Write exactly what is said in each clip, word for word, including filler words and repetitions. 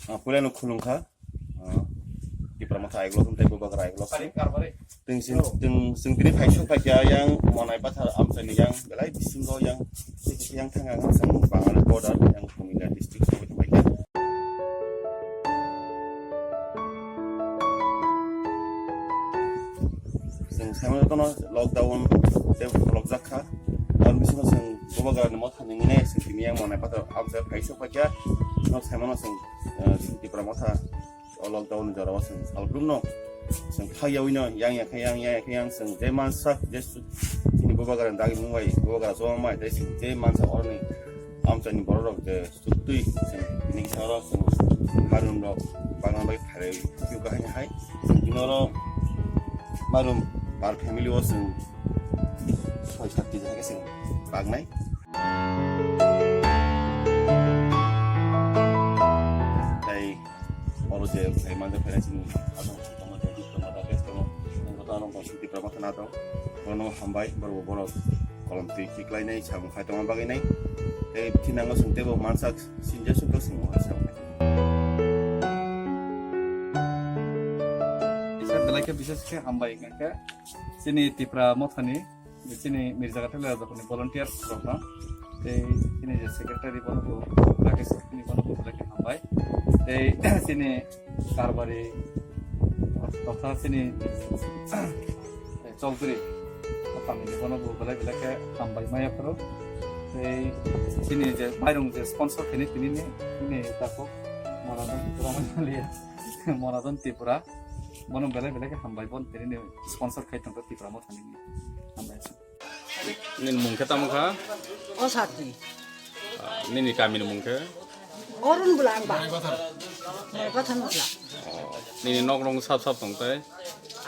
Ah, puila no khulung kha. Ah, Tipra Motha aiglo tei Bubagra aiglo. Teng sing teng sing tini phai sok phai kya yang Monai Pathar amchai ni yang belai bisingo yang yang thang ang sang Bangladesh border yang Kumilia district so phai kya. Sing sama kono lockdown tei lockdown kha. Ang bisingo sing Bubagra ni Motha ni ngai sing tini yang Monai Pathar amchai phai sok phai kya. No sama no sing eh, Tipra Motha o lockdown ni jora o chwng salbrum no chwng phai yawi no yang ya khe yang yang ya khe yang chwng je mansak je su-, chini Bubagra ni dagi mung bai Bubagra choma mai tei chwng je mansak oro ni amchai ni borok rok je suktwi chwng bini kisa oro chwng mairum rok bagna bai pharai phiyok hai hai chwng bini oro mairum per family o chwng soi sat kg hai khe chwng bagnai. Tei oro je phai manja phai chini asam tongma tei tongma da bes tongma. Ang kota arong tong sing Tipra Motha na tong. Bono hambai borok borok kolom twi khiklai nai samung khai tongma bagwi nai. Tei thinango sing tebo mansak sinja sukro sing mo samung khai. Isa belai khe bises khe hambai khe chini Tipra Motha ni. Chini Mirzagatha Lera Dopha ni volunteer rok no tei chini je secretary bono bo Rakesh ni bono bo belai khe hambai tei chini karbari totha chini Chaudhary family bono bo belai belai khe hambai maya phuru tei chini je mairung je sponsor khaini tini ni tini tako Monadon Tripura Monadon Tripura bono belai belai khe hambai bon tini ni sponsor khai tongkha Tipra Motha ni hambai. Nini mung khe tamo kha? O sati. Ah, nini kami ni mung khe? Orun Bula ang ba. Mai Pathan Bula. Oh, nini nok rong sap sap tong tai?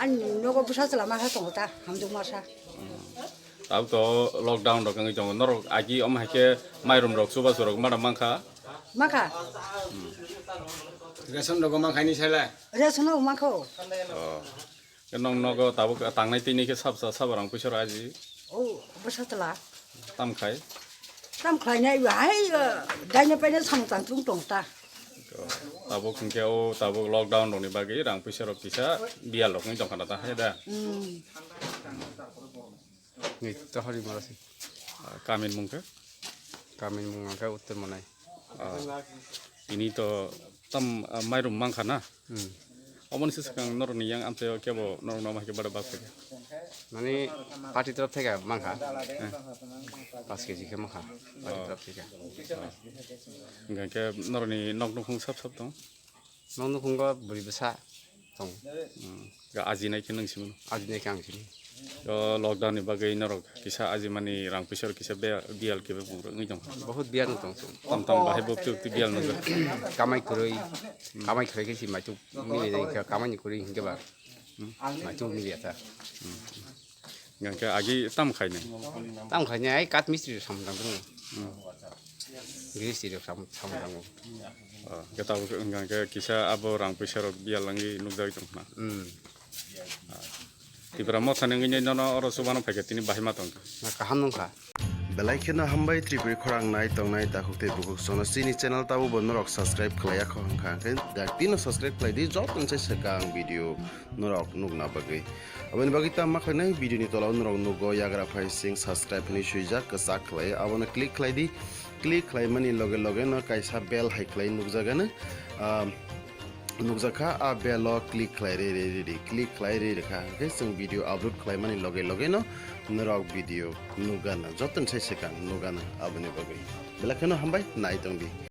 Ani nogo bwsa chwla ma kha tongo ta, hamjwk ma sa. Tabuk to lockdown rok wngwi tongo. Norok agi omo hai khe mairum rok chubachu rok mada mankha? Makha. Ration rok mankha ni sala? Ration rok mankho. Oh. Ke nong nogo tabuk tangnai tini khe sabsa saba rang puisa rok aji. O, bwsa chwla. Tam khai? Tam khlai nai ba hai, daina paina samung tang tung tong ta. Tabuk hwnkhe o tabuk lockdown rokni bagwi rang puisa rok kisa biyal rok wngwi tongkha na ta hai da. Hmm. Ni tohori mora si. Ah, kamin mung khe? Kamin mung khe Uttor Monai. Ah, tini to tam, ah, mairum mankha na? Hmm. Oboni se swkang norokni yang amchaio kebo norokno omo hai khe bada bak khe? Mani party taraf theke mankha. Eh. Paanch kg khe mankha. Party taraf theke. Hingkha khe norokni nok nukhung sap sap tong? Nok nukhungo bwrwi bwsa tong. Hmm. Ga ajinai khe nang simi? Ajinai khe ang simi. O lockdown ni bagwi norok kisa ajimani rang puisa rok kisa be-, biyal khe bung wngwi tong. Bahut biyal wng tong. Tam tam bahai bo twi twi biyal nang. Kamai kwrwi, kamai kwrwi khe si maitu mili dai khe kamai ni kwrwi hinkhe ba. Hmm? Maitu mili ya ta. Hmm. Hingkhe agi tam khainai? Tam khainai ai kat mistri rok samung tang tongo. Hmm. Giristi rok samung, samung tango. Oh, hingkhe tabuk hingkhe kisa abo rang puisa rok biyal wngwi nukjagwi tongkha na? Hmm. Tipra Motha ni wngwi nono oro chubano phaikha tini bahai ma tongkha. Na kaham nungkha. Belai kheno hambai Tripuri khorang nai tongnai takhuk tei bukhuk sono chini channel tabuk bo norok subscribe khlai yakho hwnkha hwnkhe da tino subscribe khlai di joto ni sai swkang video norok nukna bagwi. Aboni bagwi tamo khlainai video ni tola o norok nugo yagra phai sing subscribe hinwi swijak kwchak khlai abono click khlai di. Click khlaimani loge loge no kaisa bell hai khlai nukjagano. Ah, nukjakha a bell o click khlai re re re di. Click khlai re re kha hwnkhe chwng video upload khlaimani loge loge no norok video nukgana. Jotoni sai swkang nukgana aboni bagwi. Belai kheno hambai nai tong di.